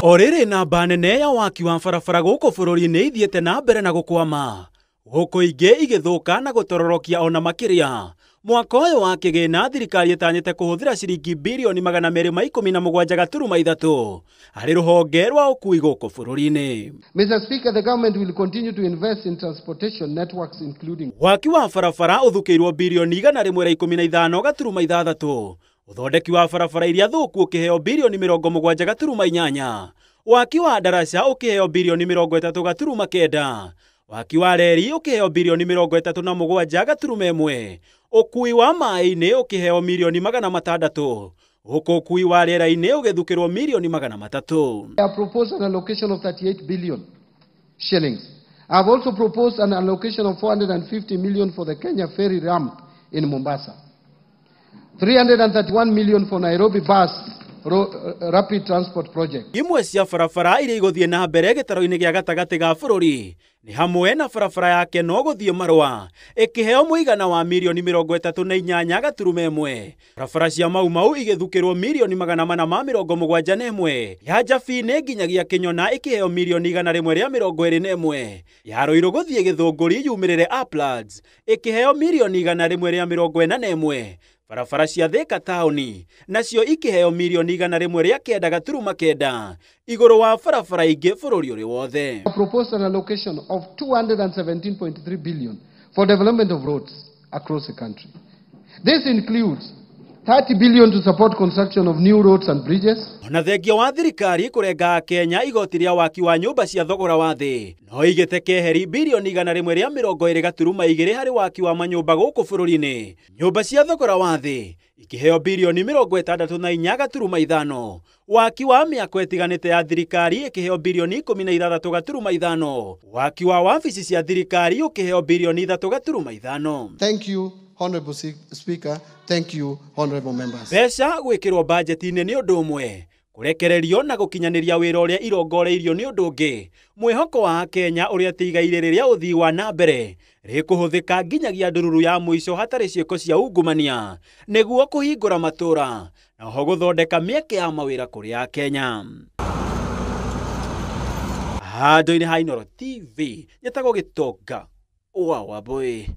O rĩrĩ namba nene ya waki wa barabara gũkũ bũrũri-inĩ ithiĩte na mbere na gũkwama, gũkũ ingĩ igĩthũka na gũtororokia ona makĩria. Mwaka ũyũ wa kĩgĩna thirikari ĩtanyĩte kũhũthĩra ciringi birioni 217.3 harĩ rũhonge rwa ũkui gũkũ bũrũri-inĩ. Mr. Speaker, the government will continue to invest in transportation networks including waki wa barabara ũthukĩirwo birioni 115.6, ũthondeki wa barabara iria thũku ũkĩheo birioni 70.8, waki wa ndaraca ũkĩheo birioni 30.9, waki wa reri ũkĩheo birioni 37.1, ũkui wa maĩ-inĩ ũkĩheo mirioni 600, huku ũkui wa rĩera-inĩ ũgĩthukĩrwo mirioni 300. I have proposed an allocation of 38 billion shillings. I have also proposed an allocation of 450 million for the Kenya Ferry ramp in Mombasa, 331 million for Nairobi bus rapid transport project. Imwe cia barabara iria igũthiĩ na mbere gĩtaro-inĩ gĩa gatagatĩ ga bũrũri nĩ hamwe na barabara ya Kenol gũthiĩ Marũa ĩkĩheo mũigana wa mirioni 38.1, barabara cia Mau Mau igĩthukĩrwo mirioni 471, ya Jabinĩ nginyagia Kĩnyona ĩkĩheo mirioni 121, ya Ruiru gũthiĩ Gĩthũngũri yumĩrĩre Uplands ĩkĩheo mirioni 141, barabara cia Thika taũni nacio ikĩheo mirioni 109.9 igũrũ wa barabara ingĩ bũrũri ũrĩ wothe. I proposed an allocation of 217.3 billion for development of roads across the country. This includes 30 billion to support construction of new roads and bridges. Ona thengia wa thirikari kũrenga Kenya igoti rĩa waki wa nyũmba cia thogora wa thĩ no igĩte keheri birioni 120.2 harĩ waki wa manyũmba gũkũ bũrũri-inĩ. Nyũmba cia thogora wa thĩ ikĩheo birioni 64.5, waki wa mĩako ĩtiganĩte ya thirikari ĩkĩheo birioni 16.5, waki wa wabici cia thirikari ũkĩheo birioni 3.5. Thank you, Honorable Speaker. Thank you, Honorable Members. Mbeca gwĩkĩrwo bajeti-inĩ nĩ ũndũ ũmwe, kũrekererio na gũkinyanĩria wĩra ũrĩa irongoreirio nĩ ũndũ ũngĩ. Mwĩhoko wa Kenya ũrĩa ti igai rĩrĩa ũthii wa na mbere rĩkũhũthĩka nginyagia ndururu ya mũico hatarĩ ciĩko cia ungumania nĩguo kũhingũra matũra na oho gũthondeka mĩeke ya mawĩra kũrĩ Akenya. Handũ-inĩ ha Inooro TV, nyetagwo Gĩtonga wa Wambũi.